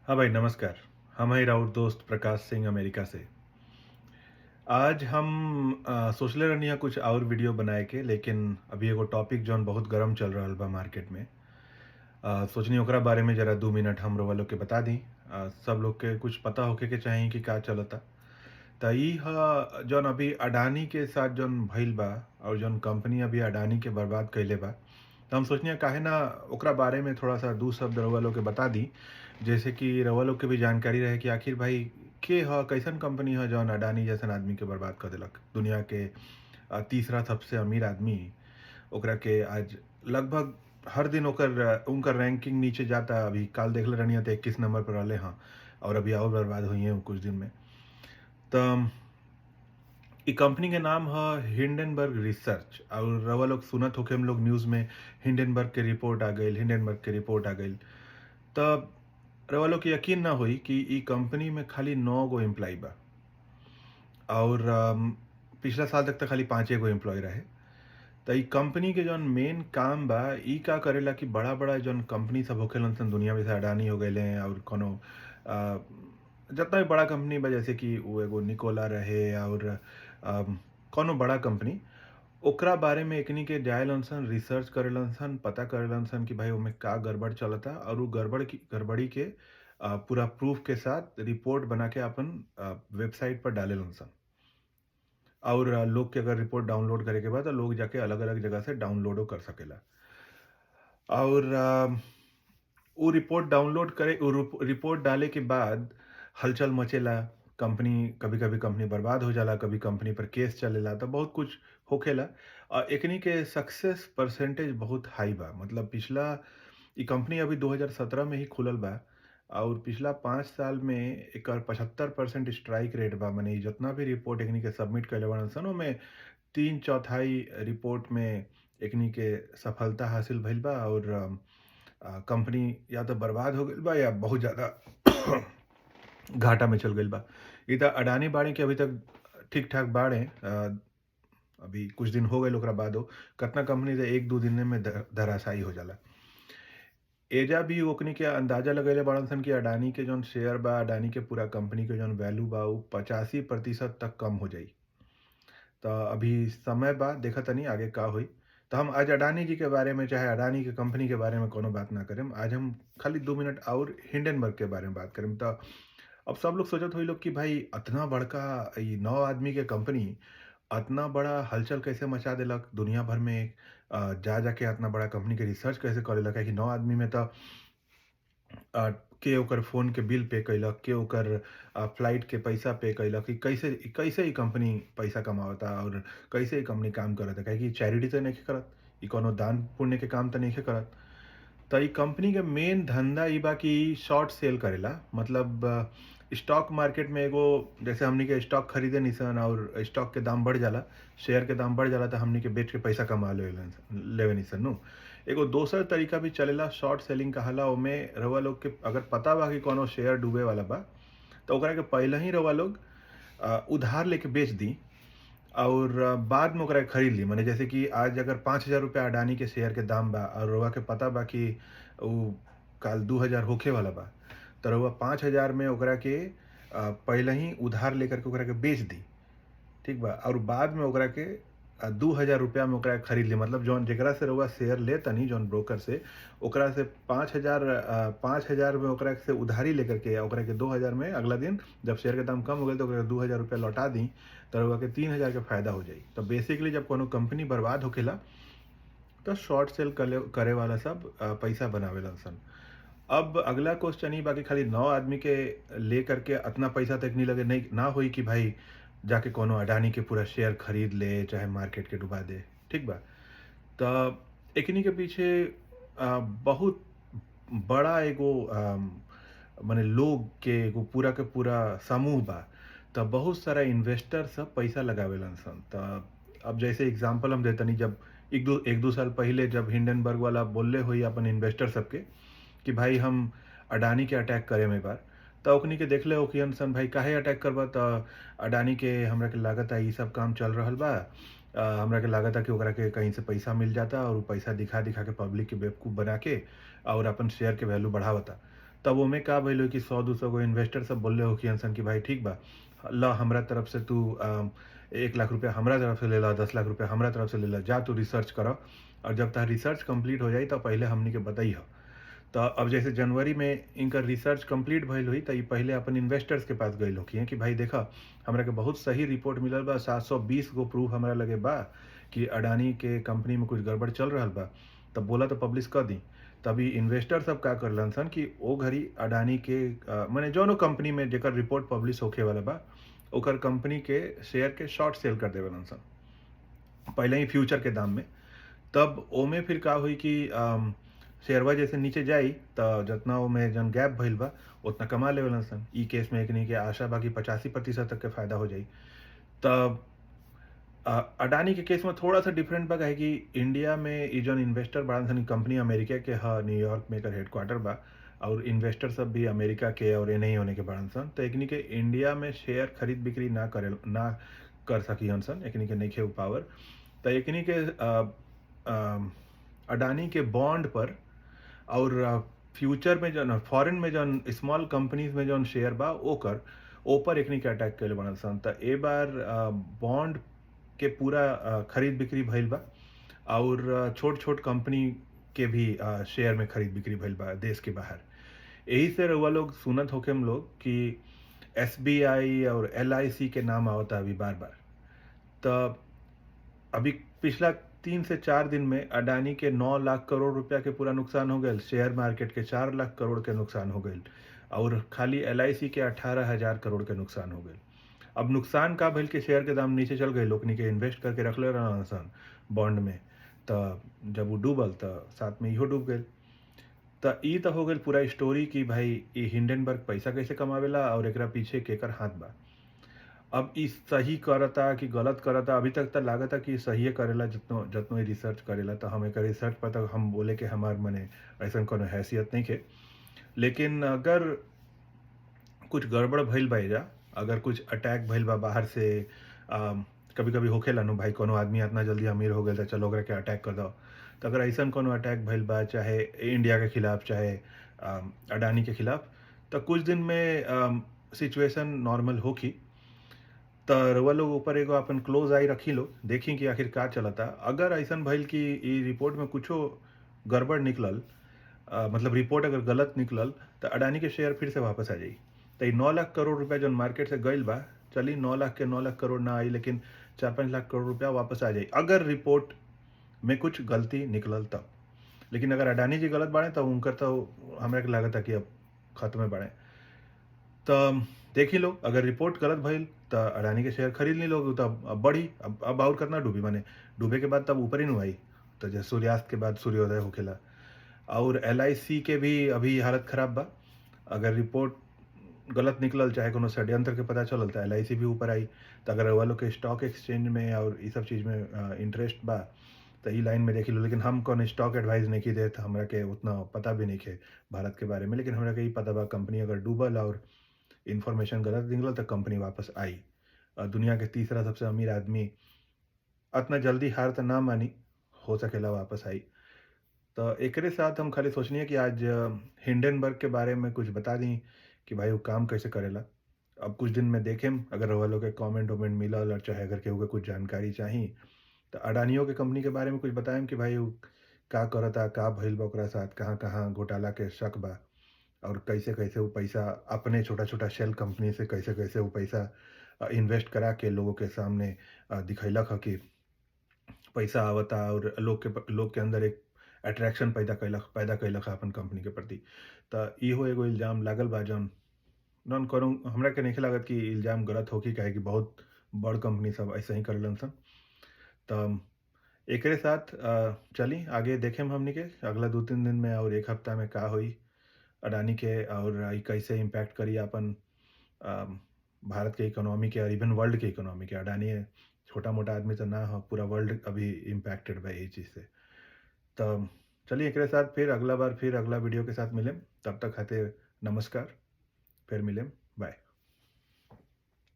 हाँ भाई नमस्कार। हम हैं राउर दोस्त प्रकाश सिंह अमेरिका से। आज हम सोचले रहनी है कुछ और वीडियो बनाए के, लेकिन अभी एगो टॉपिक जौन बहुत गरम चल रहा बा मार्केट में, सोचनी ओकरा बारे में जरा 2 मिनट हम रउआ लोग के बता दी। सब लोग के कुछ पता होखे के चाही कि का चलता। त ई ह जौन अभी अडानी के साथ जौन भइल बा और जौन कंपनी अभी अडानी के बर्बाद कइले बा, त हम सोचनी काहे ना ओकरा बारे में थोड़ा सा दू शब्द रउआ लोग के बता दी, जैसे कि रउआ लोग के भी जानकारी रहे कि आखिर भाई के ह, कैसन कंपनी ह जौन अडानी जैसन आदमी के बर्बाद कर देलक। दुनिया के तीसरा सबसे अमीर आदमी, ओकरा के आज लगभग हर दिन ओकर उनकर रैंकिंग नीचे जाता। अभी काल देखले रहनी त 21 नंबर पर रहले हँ और अभी और बर्बाद हुई हैं कुछ दिन में। त ई कंपनी के नाम ह हिंडनबर्ग रिसर्च और रउआ लोग सुनत होखे हम लोग न्यूज़ में हिंडनबर्ग के रिपोर्ट आ गई, हिंडनबर्ग के रिपोर्ट आ गई। त रउआ लोग के यकीन ना होई कि ई कंपनी में खाली 9 गो एम्प्लॉय बा और पिछला साल तक तो खाली 5 गो एम्प्लॉय रहे। त ई कंपनी के जौन मेन काम बा, ई का करेला कि बड़ा बड़ा जौन कंपनी सब होखेलन सन दुनिया में, जैसे अडानी हो गए और कोनो जितना भी बड़ा कंपनी बा, जैसे कि वो एगो निकोला रहे और कोनो बड़ा कंपनी, ओकरा बारे में एकनी के जाएलन सन, रिसर्च करेलन सन, पता करेलन सन कि भाई ओमे का गड़बड़ चलता और उ गड़बड़ की गड़बड़ी के पूरा प्रूफ के साथ रिपोर्ट बना के अपन वेबसाइट पर डालेलन सन और लोग के अगर रिपोर्ट डाउनलोड करे के बाद तो लोग जाके अलग अलग जगह से डाउनलोडो कर सकेला। और वो रिपोर्ट डाउनलोड करे, वो रिपोर्ट डाले के बाद हलचल मचेला, कंपनी कभी कभी कंपनी बर्बाद हो जाला, कभी कंपनी पर केस चलेला, तो बहुत कुछ होखेला। और एकनी के सक्सेस परसेंटेज बहुत हाई बा। मतलब पिछला ई कंपनी अभी 2017 में ही खुलल बा और पिछला 5 साल में एकर 75% स्ट्राइक रेट बा। मने जितना भी रिपोर्ट एकनी के सबमिट कइले बाड़न सन, ओमे 3/4 रिपोर्ट में एकनी के सफलता हासिल भइल बा और कंपनी या तो बर्बाद हो गइल बा या बहुत ज़्यादा घाटा में चल गइल बा। ई त अडानी बाड़े के अभी तक ठीक ठाक बाड़े। अभी कुछ दिन हो गइल, ओकरा बादो कतना कंपनी त 1-2 दिन में धराशायी हो जाला। एजा भी ओकनी के अंदाजा लगैले बाड़न सन कि अडानी के जौन शेयर बा, अडानी के पूरा कंपनी के जौन वैल्यू बा, उ 85% तक कम हो जाई। त अभी समय बा, देखा तनी आगे का होई। तो हम आज अडानी जी के बारे में चाहे अडानी के कंपनी के बारे में कोनो बात ना करेम। आज हम खाली 2 मिनट और हिंडनबर्ग के बारे में बात करेम। त अब सब लोग सोचत होई लोग कि भाई अतना बड़का ई 9 आदमी के कंपनी अतना बड़ा हलचल कैसे मचा देलक दुनिया भर में, जा जाके अतना बड़ा कंपनी के रिसर्च कैसे करेलक है कि 9 आदमी में त के ओकर फोन के बिल पे कैलक, के ओकर फ्लाइट के पैसा पे कैलक, कि कैसे कैसे ई कंपनी पैसा कमावता और कैसे ई कंपनी काम करता? काहे कि चैरिटी त नहीं करत, ई कोनो दान पुण्य के काम त नहीं करत। त ई कंपनी के मेन धंधा ई बा कि शॉर्ट सेल करेला। मतलब स्टॉक मार्केट में एगो जैसे हमनी के स्टॉक खरीदे निसन और स्टॉक के दाम बढ़ जाला, शेयर के दाम बढ़ जाला, त हमनी के बेच के पैसा कमा लेवे निसन नु। एगो दोसर तरीका भी चलेला, शॉर्ट सेलिंग कहाला। ओमे रउआ लोग के अगर पता बा कि कोनो शेयर डूबे वाला बा, तो ओकरा के पहले ही रउआ लोग उधार लेके बेच दी और बाद में ओकरा के खरीद ली। माने जैसे कि आज अगर 5,000 रुपया अडानी के शेयर के दाम बा और रउआ के पता बा कि उ काल 2,000 होखे वाला बा, तो रउआ 5,000 में ओकरा के पहले ही उधार लेकर के ओकरा के बेच दी, ठीक बा, और बाद में ओकरा के 2,000 रुपया में ओकरा के खरीद ली। मतलब जौन जेकरा से रउआ शेयर ले तनी, जौन ब्रोकर से, ओकरा से 5,000 में ओकरा से उधारी लेकर के ओकरा के 2,000 में अगला दिन जब शेयर के दाम कम हो गए तो ओकरा 2,000 रुपया लौटा दी, तो रउआ के 3,000 के फायदा हो जाई। तो बेसिकली जब कोनो कंपनी बर्बाद होखेला तो शॉर्ट सेल करे वाला सब पैसा बनावेलन सन। अब अगला क्वेश्चन ही बाकी खाली 9 आदमी के ले करके अतना पैसा तक नहीं लगे नहीं ना होई कि भाई जाके कोनो अडानी के पूरा शेयर खरीद ले चाहे मार्केट के डुबा दे, ठीक बा? त एकनी के पीछे बहुत बड़ा एगो माने लोग के एगो पूरा के पूरा समूह बा। त बहुत सारा इन्वेस्टर सब पैसा लगावेलन सन। त अब जैसे एग्जांपल हम देतनी, जब 1-2 साल पहिले जब हिंडनबर्ग वाला बोलले होई अपन इन्वेस्टर सबके कि भाई हम अडानी के अटैक करे में बार, त ओकनी के देखले होखियन सन, भाई काहे अटैक करबा? त अडानी के हमरा के लागत है ई सब काम चल रहल बा, हमरा के लागत है कि ओकरा के कहीं से पैसा मिल जाता और उ पैसा दिखा दिखा के पब्लिक के बेवकूफ़ बना के और अपन शेयर के वैल्यू बढ़ावता। तब ओमे का भइल हो कि 100-200 गो इन्वेस्टर सब बोलले होखियन सन कि भाई ठीक बा, ल हमरा तरफ से तू 1 लाख रुपया हमरा तरफ से ले ला, 10 लाख रुपया हमरा तरफ से ले ला, जा तू रिसर्च कर और जब तहार रिसर्च कंप्लीट हो जाई तो पहले हमनी के बतैह। तो अब जैसे जनवरी में इनकर रिसर्च कंप्लीट भइल हुई त ई पहले अपन इन्वेस्टर्स के पास गइल होखियन कि भाई देखा हमरा के बहुत सही रिपोर्ट मिलल बा, 720 गो प्रूफ हमरा लगे बा कि अडानी के कंपनी में कुछ गड़बड़ चल रहल बा, तब बोला तो पब्लिश कर दी। तभी इन्वेस्टर सब का करलन सन कि ओ घड़ी अडानी के माने जौनो कंपनी में जेकर रिपोर्ट पब्लिश होखे वाला बा ओकर कंपनी के शेयर के शॉर्ट सेल कर देवेलन सन पहले ही फ्यूचर के दाम में। तब ओमे फिर का हुई कि शेयरवा जैसे नीचे जाई त जितना ओमे जौन गैप भइल बा उतना कमा लेवेलन सन। ई केस में एकनी के आशा बा कि 85% तक के फ़ायदा हो जाई। तब अडानी के केस में थोड़ा सा डिफरेंट बा, काहे कि इंडिया में ई जौन इन्वेस्टर बाड़न सन, कंपनी अमेरिका के ह, न्यूयॉर्क में एकर हेडक्वार्टर बा और इन्वेस्टर सब भी अमेरिका के और एनही होने के बाड़न सन। तो एकनी के इंडिया में शेयर खरीद बिक्री ना करे ना कर सकियन सन, एकनी के नइखे उ पावर। तो एकनी के अडानी के बॉन्ड पर और फ्यूचर में जौन फॉरेन में जौन स्मॉल कंपनीज में जौन शेयर बा ओकर ओपर एकनी के अटैक कइले बाड़न सन। त ए बार बॉन्ड के पूरा खरीद बिक्री भइल बा और छोट छोट कंपनी के भी शेयर में खरीद बिक्री भइल बा देश के बाहर। यही से रउआ लोग सुनत होखे हम लोग कि एसबीआई और एलआईसी के नाम आवता अभी बार बार। त अभी पिछला 3 से 4 दिन में अडानी के 9 लाख करोड़ रुपया के पूरा नुकसान हो गया, शेयर मार्केट के 4 लाख करोड़ के नुकसान हो गई और खाली एलआईसी के 18,000 करोड़ के नुकसान हो गई। अब नुकसान का भइल कि शेयर के दाम नीचे चल गए, लोगनी के इन्वेस्ट करके रखले रहलन सन बॉन्ड में, त जब वो डूबल त साथ में इहो डूब गई। त ई त हो गई पूरा स्टोरी कि भाई ई हिंडनबर्ग पैसा कैसे कमावेला और एकरा पीछे केकर हाथ बा। अब ई सही करता कि गलत करता, अभी तक त लागता कि सही करेला जितनो जितनो ई रिसर्च करेला। त हम एकर रिसर्च पर त हम बोले के हमार मने ऐसन कोनो हैसियत नहीं खे, लेकिन अगर कुछ गड़बड़ भइल बा एजा, अगर कुछ अटैक भइल बा बाहर से, कभी कभी होखेला नु भाई कोनो आदमी इतना जल्दी अमीर हो गया त चलो ओकरा के अटैक कर दो, तो अगर ऐसा कोनो अटैक भइल बा चाहे इंडिया के खिलाफ चाहे अडानी के खिलाफ, तो कुछ दिन में सिचुएशन नॉर्मल होखी। त रउआ लोग ऊपर एगो अपन क्लोज आई रखी लो, देखी कि आखिर का चलता। अगर ऐसा भइल कि ई रिपोर्ट में कुछो गड़बड़ निकलल, मतलब रिपोर्ट अगर गलत निकलल तो अडानी के शेयर फिर से वापस आ जाई। तो 9 लाख करोड़ रुपया जौन मार्केट से गइल बा, चली 9 लाख के 9 लाख करोड़ ना आई लेकिन 4-5 लाख करोड़ रुपया वापस आ जाई अगर रिपोर्ट में कुछ गलती निकलल तब। लेकिन अगर अडानी जी गलत बाड़े तो उनकर तो हमरा के लागत है कि अब खत्म बाड़े। तो देखी लो अगर रिपोर्ट गलत भइल तो अडानी के शेयर खरीद ली लोग तब अब बढ़ी, अब और कितना डूबी, माने डूबे के बाद तब ऊपर ही नहीं आई, तो जैसे सूर्यास्त के बाद सूर्योदय होखेला। और एलआईसी के भी अभी हालत खराब बा, अगर रिपोर्ट गलत निकलल चाहे कोनो षड्यंत्र के पता चलल तो एलआईसी भी ऊपर आई। तो अगर रउआ लोग के स्टॉक एक्सचेंज में और ये सब चीज़ में इंटरेस्ट बा तो ई लाइन में देख लो। लेकिन हम कौन स्टॉक एडवाइस नहीं की देत, हमरा के उतना पता भी नहीं है भारत के बारे में, लेकिन हमरा के ई पता बा कंपनी अगर डूबल और इन्फॉर्मेशन गलत निकलल तो कंपनी वापस आई। दुनिया के तीसरा सबसे अमीर आदमी इतना जल्दी हार तो ना मानी, हो सकेला वापस आई। तो एकरे साथ हम खाली सोचनी है कि आज हिंडनबर्ग के बारे में कुछ बता दी कि भाई वो काम कैसे करेला। अब कुछ दिन में देखें अगर रउआ लोग के कमेंट वमेंट मिलल और चाहे अगर केहू के कुछ जानकारी चाही तो अडानियों के कंपनी के बारे में कुछ बताएं कि भाई वो का करता, का भइल बा ओकरा साथ, कहाँ कहाँ घोटाला के शक बा और कैसे कैसे वो पैसा अपने छोटा छोटा शेल कंपनी से कैसे कैसे वो पैसा इन्वेस्ट करा के लोगों के सामने दिखैलक ह कि पैसा आवता और लोग के अंदर एक अट्रैक्शन पैदा कैलक अपन कंपनी के प्रति। तो इहो एगो इल्ज़ाम लागल बा जौन नॉन करूँ, हमरा के नहीं लागत कि इल्ज़ाम गलत हो कि काहे कि बहुत बड़ कंपनी सब ऐसे ही करेलन सन। तो एकरे साथ चली आगे देखें हमनी के अगला 2-3 दिन में और एक हफ्ता में का होई अडानी के और कैसे इम्पैक्ट करी अपन भारत के इकोनॉमी के और इवन वर्ल्ड के इकोनॉमी के। अडानी छोटा मोटा आदमी तो ना हो, पूरा वर्ल्ड अभी इम्पैक्टेड बा यही चीज़ से। तो चलिए एकरे साथ फिर अगला बार फिर अगला वीडियो के साथ मिलें, तब तक खातिर नमस्कार, फिर मिलें।